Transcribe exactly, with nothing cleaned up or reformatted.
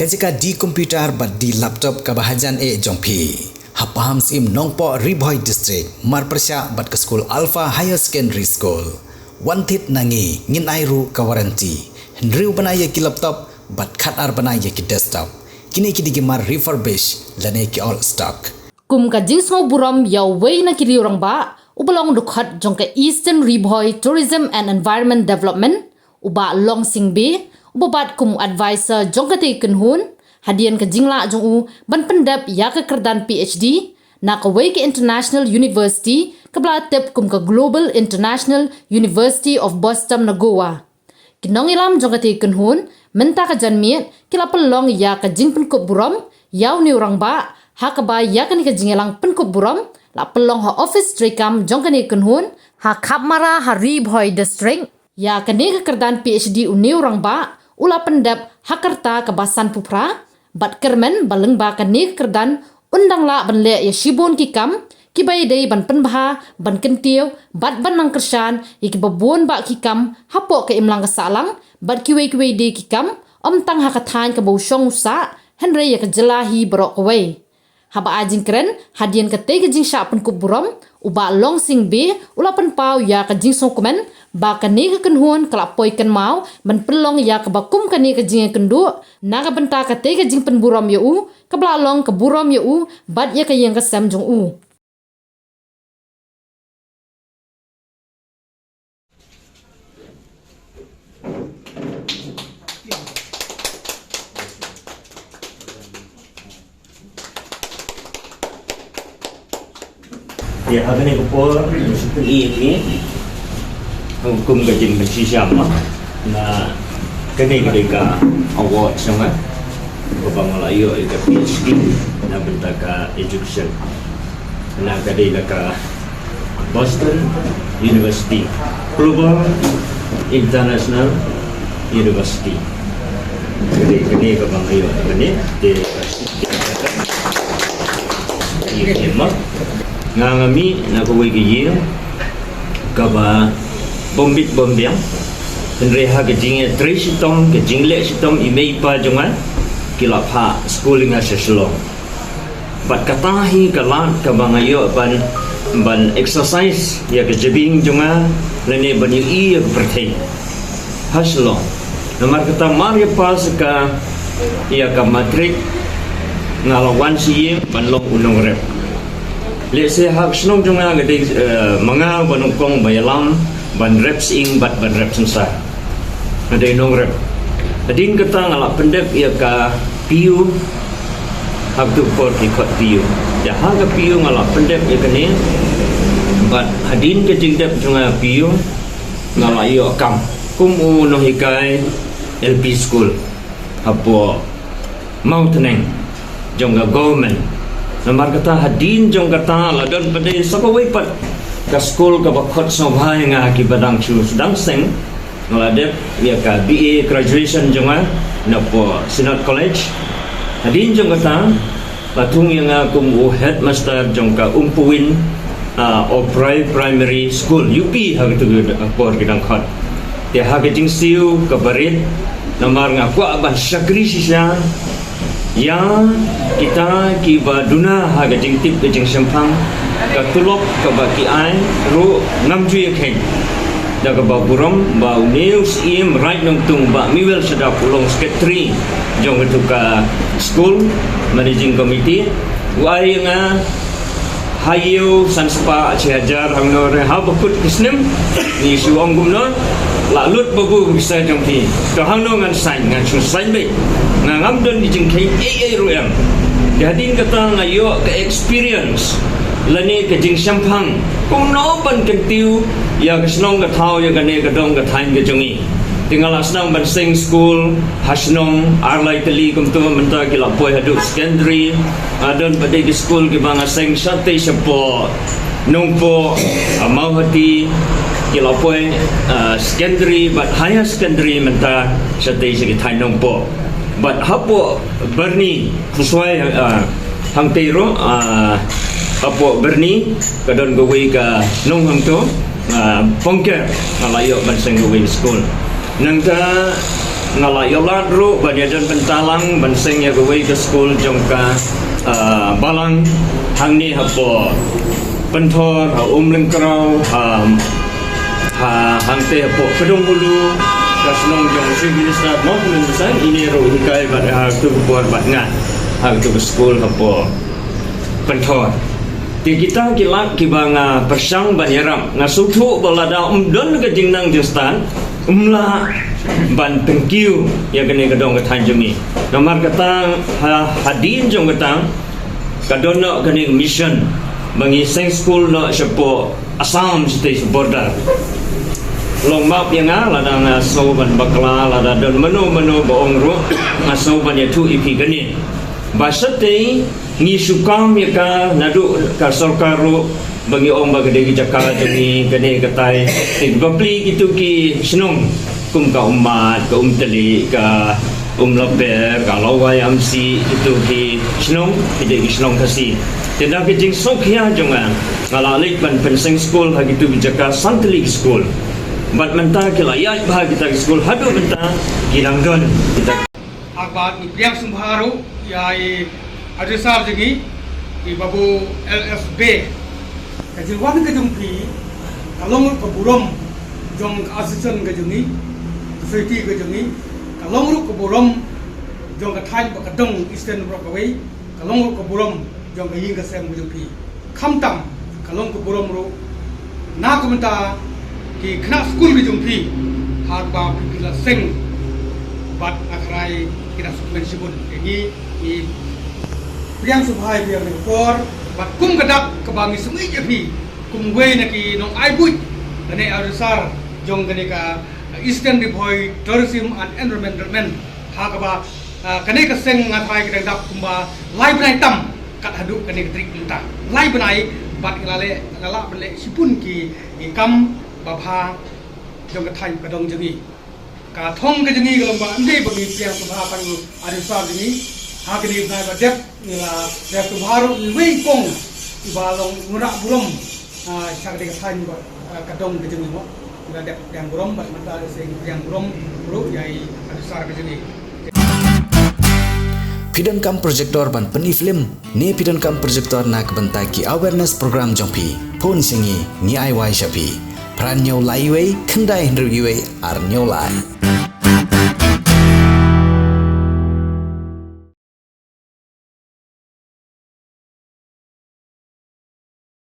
Ka jaka de computer bad de laptop kaba hajan eh jong phi. Ha Pahamsyiem Nongpoh Ri Bhoi District, mar pyrshah bad ka skul Alpha Higher Secondary School. Wan thied na ngi, ngin ai ruh ka warranty. Hynriew bnai ïa ki laptop bad khatar bnai ïa ki desktop. Kine ki dei ki mar refurbish lane ki old stock. Kum ka jingsngewburom ïa uwei na ki riew rangbah uba long dkhot jong ka Eastern Ri Bhoi Tourism and Environment Development, u Bah Long Sing Bey, uba bat kum u advisor jong katei ka kynhun, hadien ka jinglah jong u ban pyndep ïa ka kyrdan PhD na kawei ka international university kaba la tip kum ka Global International University of Boston na Goa. Ki nongïalam jong katei ka kynhun mynta ka janmiet ki la pynlong ïa ka jingpynkup burom ïa une u rangbah, ha kaba ïa kane ka jingïalang pynkup burom la pynlong ha office treikam jong kane ka kynhun ha Khapmara ha Ri Bhoi District. Ïa kane ka kyrdan PhD une u rangbah u la pyndep ha ka rta kaba sanphew phra, bad kyrmen ba lyngba kane ka kyrdan un dang lah ban leh ïa shibun ki kam kiba ïadei ban pynbha, ban kyntiew bad ban nang kyrshan ïa kiba bun bah ki kam hapoh ka imlang ka sahlang bad kiwei kiwei de ki kam, ym tang ha ka thaiñ kaba u shong u sah, hynrei ïa ka jylla hi baroh kawei. Haba ai jingkren hadien katei ka jingshah pynkup burom, u Bah Long Sing Bey u la pynpaw ïa ka jingsngewkmen ba kane ka kynhun ka la poi kynmaw ban pynlong ïa kaba kum kane ka jingïakynduh na ka bynta katei ka jingpynburom ïa u, kaba la long ka burom ïa u bad ïa ka ïing ka sem jong u. Ïa, ha kane ka por, ïa, ïa, kum ka jingpynshisha ma, na kane ka dei ka award jong nga, kaba nga la ïoh ïa ka PhD na bynta ka education. Na ka dei la ka Boston University, Global International University. Ka dei, ka dei kaba nga ïoh, ka dei, dei, dei, ma. Nga nga mih na kawei ka ïing kaba bym bit bym biang. Hynrei ha ka jingïatrei shitom, ka jingleh shitom i mei i pa jong nga, ki la phah skul ïa nga sha Shillong. Bad kata hi ka lad kaba nga ïoh ban, ban exercise ïa ka jabieng jong nga, lane ban ïohi ïa ka pyrthei ha Shillong. Namar kata mar ïa pass ka, ïa ka matric, nga la wan sha ïing ban long u nongrep. Lehse ha ka shnong jong nga ka dei, eh, ma nga ba nyngkong ba ïalam ban rep sying bad ban rep synsar. Nga dei nongrep. Hadien kata nga la pyndep ïa ka PU, ha kato ka por ki khot PU. Ïa, ha ka PU nga la pyndep ïa kane. Bad hadien ka jingdep jong nga PU, nga la ïoh kam kum u nonghikai LP school hapoh Mawtneng jong ka government. Namar kata hadien jong kata la don pat de sa kawei pat ka skul kaba khot sngewbha ïa nga ha kiba dang shu sdang seng. Nga la dep ïa ka BA graduation jong nga napoh Synod College. Hadien jong kata la thung ïa nga kum u headmaster jong ka Umpowin, ah, Oprai Primary School, U P ha kato ka por ki dang khot. Te ha ka jingsiew kaba rit, namar nga kwah ban shakri shisha ïa kita kiba duna ha ka jingtip ka jingshemphang, ka tulop kaba ki ai ruh ngam ju ïakheiñ. Da kaba burom ba une u Syiem Raid Nongtung Bah Mewel Shadap u long secretary jong kato ka school, managing committee, u ai ïa nga ha ïew san spah shi hajar hangno re, haba kut ki snem ngi shu ong kumno, la lut ba bun ki sa jong phi. To hangno ngan sign, ngan shu sign beit. Nga ngam don ki jingkheiñ ei ei ruh em. Te hadien kata nga ïoh ka experience lane ka jingshemphang kumno ban kyntiew ïa ka shnong ka thaw, ïa kane ka dong ka thaiñ ka jong ngi. Te nga la sdang ban seng skul ha shnong ar lai tylli kumto, mynta ki la poi haduh secondary. Ah, don pat de ki skul kiba nga seng shatei shapoh Nongpoh, ah, Mawhati, ki la poi, ah, secondary bad higher secondary mynta shatei sha ki thaiñ Nongpoh. Bad hapoh Byrni, Phusuai, ah, hangtei ruh, ah, hapoh Byrni ka don kawei ka nong hangto, ah, Pongker, nga la ïoh ban seng kawei skul. Nangta Nga la ïoh lad ruh ban ïa don bynta lang ban seng ïa kawei ka skul jong ka, ah, balang hangne hapoh Pynthor, ha Umlyngkraw, ha, ha hangtei hapoh Kdong Ulu, ka shnong jong Chief Minister Mawkyrwat Seng, ine ruh hikai bad ha tu ka por bad nga ha tu ka skul hapoh Pynthor. Te kita ki lad kiba nga pyrshang ban ïarap, nga sngewthuh ba lada ym don ka jingnang jingstad, ym lah ban pynkiew ïa kane ka dong ka thaiñ jong ngi. Namar kata ha, hadien jong kata ka don noh kane ka mission ba ngi seng skul noh shapoh Assam shatei sha border. Long map ïa nga lada nga sngew ban bakla, lada don mano mano ba ong ruh, nga sngew ban ïathuh ïa phi kane. Ba shatei ngi shu kam ïa ka naduh ka sorkar ruh ba ngi ong ba ka dei ka jaka jong ngi, ka dei katai. Te bapli kitu ki shnong kum ka Ummat, ka Umtali, ka Umlaper, ka Lawai Amsi, kitu ki shnong ki dei ki shnong Khasi. Te da ka jingsngewkhia jong nga, nga la leit ban pynseng skul ha kitu ki jaka san tylli ki skul. Bad mynta ki la ïaid bha kita ki skul, haduh mynta ki dang don kita. Haba ngi pdiang sngewbha ruh ïa i advisor jong ngi, i Babu L S Bey. Ka jingwan ka jong phi ka long ruh ka burom jong ka association ka jong ngi, ka society ka jong ngi, ka long ruh ka burom jong ka thaiñ bad ka dong Eastern Road kawei, ka long ruh ka burom jong ka ïing ka sem ka jong phi. Khamtam ka long ka burom ruh na ka bynta ki khynnah skul ka jong phi, ha kaba phi, phi la seng bad nga kyrpad ki da sukmen shibun. Te ngi, ngi pdiang sngewbha ïa phi ha kane ka por bad kum ka dak kaba ngi sngewbha ïa phi kum uwei na ki nongai buit lane advisor jong kane ka Eastern Ri Bhoi Tourism and Environment Department, ha kaba, ah, kane ka seng nga tharai ka dang dap kumba lai bnai tam kat haduh kane ka tarik mynta. Lai bnai bad nga la leh, nga lah ban leh shibun ki, ki kam babha jong ka thaiñ ka dong jong ngi. Ka thong ka jong ngi ka long ba ym dei ba ngi pdiang sngewbha tang u advisor jong ngi. Ha kane ka bnai ba dep ngi la dep sngewbha ruh ngi wei kong iba long nongrah burom, ah, sha kane ka thaiñ bad, ah, ka dong ka jong ngi mo. Ngi la dep pdiang burom bad mynta sa ngi pdiang burom ruh ïa i advisor ka jong ngi. Phi donkam projector ban pyni film ne phi donkam projector na ka bynta ki awareness program jong phi? Phone sha ngi, ngi ai wai sha phi. Phra hynñiew lai wei, khyndai hynriew wei, ar hynñiew lai.